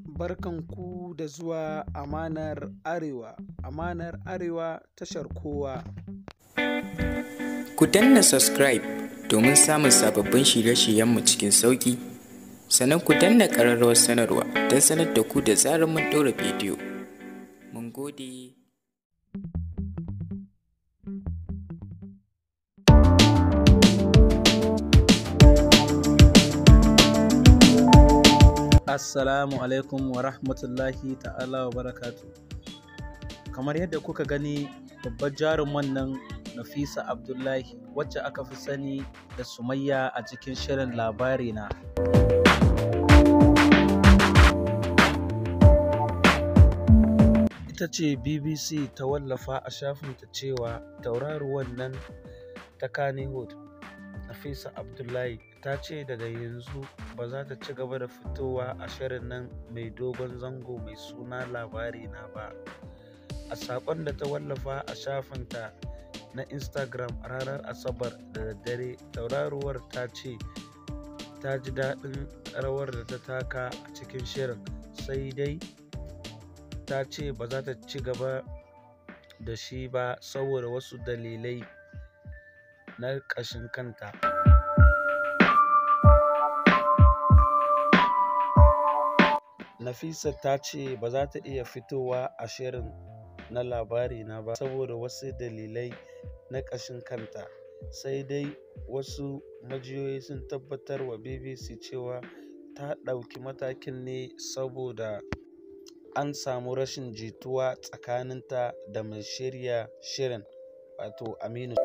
Barkanku da zuwa Amanar Arewa. Amanar Arewa tashar kowa. Ku danna subscribe domin samun sababbin shirye-shiryenmu cikin sauƙi. Sannan ku danna ƙararrawar sanarwa don sanar da ku da zarar mun ɗora bidiyo. Mun gode. Assalamu alaikum wa rahmatullahi ta'ala wa barakatu. Kamar yadda kuka gani, babbar jaruman nan Nafisa Abdullahi, wacce aka fi sani da Sumayya a cikin shirin Labarina, ita ce BBC ta wallafa a shafinta cewa tauraruwan nan ta Kannywood, Nafisa Abdullahi, ta ce daga yanzu ba za ta ci gaba da fitowa a shirin nan mai dogon zango mai suna Labarina ba. A saƙon da ta wallafa a shafinta na Instagram ranar Asabar da daddare, tauraruwar ta ce ta ji daɗin rawar da ta taka a cikin shirin, sai dai ta ce ba za ta ci gaba da shi ba saboda wasu dalilai na ƙashin kanta. Nafisa ta ce ba za ta iya fitowa a shirin na Labarina ba saboda wasu dalilai na ƙashin kanta, sai dai wasu majiyoyi sun tabbatar wa BBC cewa ta ɗauki matakin ne saboda an samu rashin jituwa tsakaninta da mai shirya shirin, wato Aminu.